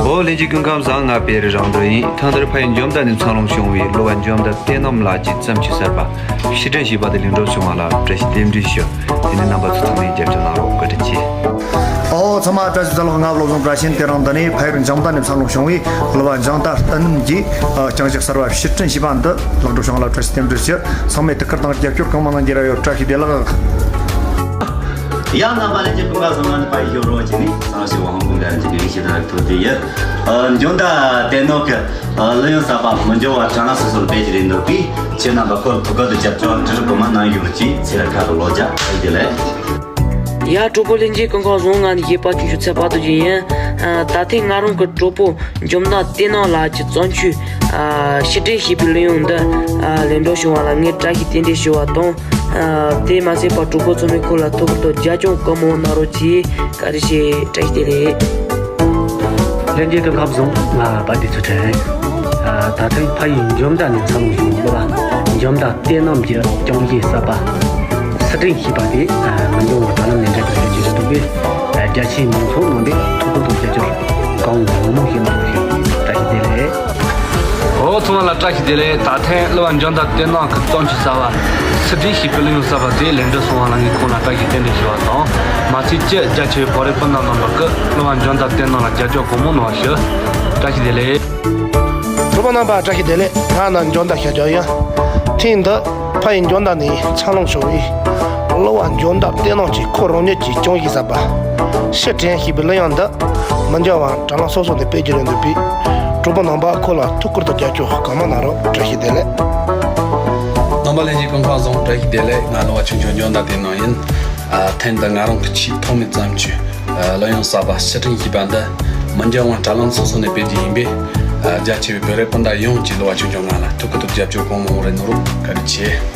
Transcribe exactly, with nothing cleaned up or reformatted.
ཨོ་ལྷན་རྒྱས་སྐུ་ཁམས་བཟང་། ང་པེ་རི་རང་དུ་ཡིན། ཐང་དར་ཕ་ཡི་འཇོ་མདའ་ནས་འཚར་ལོངས་བྱུང་བའི་གླུ་བ་འཇོ་མདའ་བསྟན་རྣམ་ལགས་ཀྱི་བརྩམས་ཆོས་གསར་པ་ཕྱིར་དྲན་ཞེས་པ་དེ་ལེགས་གྲུབ་བྱུང་བ་ལ་བཀྲ་ཤིས་རྟེན་འབྲེལ་ཞུ། དེ་ནས་རྣམ་པ་ཚོ་ཚང་མས་རྒྱབ་སྐྱོར་གནང་རོགས། བཀའ་དྲིན་ཆེ། ཨོ་ཚང་མ་བཀྲ་ཤིས་བདེ་ལེགས། ང་བློ་བཟང་བཀྲ་ཤིས། དེ་རིང་འདི་ནས་ཕ་ཡུལ་འཇང་མདའ་ནས་འཚར་ལོངས་བྱུང་བའི་གླུ་བ་འཇང་མདའ་བསྟན་རྣམ་གྱི་རྐྱང་གཞས་གསར་བ་ཕྱིར་དྲན་ཞེས་པ་འདི་ལེགས་གྲུབ་བྱུང་བ་ལ་བཀྲ་ཤིས་རྟེན་འབྲེལ་ཞུ། ཚང་མས་ཐུགས་ཁུར་དང་རྒྱབ་སྐྱོར་གང་མང་གནང་རྒྱུ་རེད། ཡོད། བཀྲ་ཤིས་བདེ་ལེགས། ཡང་རྣམ་པ་ལྷན་རྒྱས་སྐུ་ཁམས་བཟང་། ང་ནི་ཕ་ཡུལ་ཞོལ་རོང་བ་ཅན་ནས་གསང་སྤྱོད་དབང་པོ་འགའ་རེ་ཅིག་གི་ཡིག་ཆ་དང་ཐུག་དེ་ཡོད། འཇོ་མདའ་བསྟན་རྣམ་གྱི་གླུ་དབྱངས་གསར་པ་མི་འགྱུར་བ་དྲ་ལམ་སོ་སོར་སྤེལ་གྱི་རེད་འདུག་པས། ཁྱེད་རྣམ་པ་ཁོར་ཐུགས་ཁུར་དང་རྒྱབ་སྐྱོར་འབྲུ་རིགས་གོང་མ་གནང་རྒྱུ་གཅིག་ཚེ་རབས་ཁ་ལ་ལོ་བརྒྱ་ཨེ་དེ་ལས། ཡ་གྲོགས་པོ་ལྷན་རྒྱས་སྐུ་ཁམས་བཟང་། ང་ནི་གཞས་པ་ཆུང་ཆུང་ཚེ་དཔག་ཏུ་ཅན་ཡིན། ད་ཐེངས་ང་རང་གི་གྲོགས་པོ་འཇོ་མདའ་བསྟན་རྣམ་ལགས་ཀྱི་བརྩམས་ཆོས་ཕྱིར་དྲན་ཞེས་པའི་གླུ་དབྱངས་འདི་ལེགས་གྲུབ་བྱུང་བ་ལ་ངས་བཀྲ་ཤིས་རྟེན་འབྲེལ་ཞུ་བ་དང་། དེ་མ་ཟད་པར་གྲོགས་པོ་ཚང་མས་ཁོ་ལ་ཐུགས་ཁུར་དང་རྒྱབ་སྐྱོར་གང་མང་གནང་རོགས་གྱིས། བཀའ་དྲིན་ཆེ། བཀྲ་ཤིས་བདེ་ལེགས། ལྷན་རྒྱས་སྐུ་ཁམས་བཟང་། ང་པ་དེ་ཚུལ་ཁྲིམས། ད་ཐེངས་ཕ་ཡུལ་འཇོ་མདའ་ནས་འཚར་ལོངས་བྱུང་བའི་གླུ་བ་འཇོ་མདའ་བསྟན་རྣམ་གྱི་རྐྱང་གཞས་གསར་པ་ཕྱིར་དྲན་ཞེས་པ་དེ་མི་འགྱུར་བ་དྲ་ལམ་ནས་འགྲེམས་སྤེལ་བྱེད་ཀྱི་རེད་འདུག་པས། རྒྱ་ཆེའི་མང་ཚོགས་རྣམ་པས་ཐུགས་ཁུར་དང་རྒྱབ་སྐྱོར་གང་མང་མང་ཞིག་གནང་རོགས་ཞུ། བཀྲ་ཤིས་བདེ་ལེགས། ཨོ་ཚང་མ་ལ་བཀྲ་ཤིས་བདེ་ལེགས། ད་ཐེངས་གླུ་བ་འཇོ་མདའ་བསྟན་རྣམ་གྱི་བརྩམས་ཆོས་གསར་བ་ཕྱིར་དྲན་ཞེས་པའི་གླུ་དབྱངས་གསར་པ་དེ་ལེགས་འགྲུབ་སོང་བ་ལ་ངས་ཁོང་ལ་བཀྲ་ཤིས་རྟེན་འབྲེལ་ཞུ་བ་དང་། མ་ཚད་ཀྱི་རྒྱ་ཆེ་བའི་བོད་རིགས་སྤུན་ཟླ་རྣམ་པ་གིས་གླུ་བ་འཇོ་མདའ་བསྟན་རྣམ་ལ་རྒྱབ་སྐྱོར་གང་མང་གནང་བ་ཞུ། བཀྲ་ཤིས་བདེ་ལེགས། གྲོགས་པོ་རྣམ་པ་བཀྲ་ཤིས་བདེ་ལེགས། ང་ནི་འཇོ་མདའ་ཤར་རྒྱག་ཡིན། ཐེངས་འདི་ཕ་ཡུལ་འཇོ་མདའ་ནས་འཚར་ལོངས་བྱུང་བའི་གླུ་བ་འཇོ་མདའ་བསྟན་རྣམ་གྱིས་ཁོ་རང་ཉིད་ཀྱི་རྐྱང་གཞས་གསར་པ་ཕྱིར་དྲན་ཞེས་པའི་གླུ་དབྱངས་འདི་མི་འགྱུར་བ་དྲ་ལམ་སོ་སོ་ནས་སྤེལ་གྱི་རེད་འདུག་པས། གྲོགས་པོ་རྣམ་པ་ཁོ་ལ་ཐུགས་ཁུར་དང་རྒྱབ་སྐྱོར་གང་མང་གནང་རོགས། བཀྲ་ཤིས་བདེ་ལེགས། རྣམ་པ་ལྷན་རྒྱས་སྐུ་ཁམས་བཟང་། བཀྲ་ཤིས་བདེ་ལེགས། ང་གླུ་བ་ཆུང་ཆུང་འཇོ་མདའ་བསྟན་རྣམ་ཡིན། ཨ། ཐེངས་འདི་ང་རང་གི་ཆེས་ཐོག་མའི་བརྩམས་ཆོས་ཨ། གླུ་དབྱངས་གསར་པ་ཕྱིར་དྲན་ཞེས་པ་འདི་མི་འགྱུར་བ་དྲ་ལམ་སོ་སོ་ནས་སྤེལ་རྒྱུ་ཡིན་པས། ཨ། རྒྱ་ཆེ་བའི་བོད་རིགས་སྤུན་ཟླ་ཡོངས་ཀྱིས་གླུ་བ་ཆུང་ཆུང་ང་ལ་ཐུགས་ཁུར་དང་རྒྱབ་སྐྱོར་གང་མང་རེ་གནང་རོགས། བཀའ་དྲིན་ཆེ།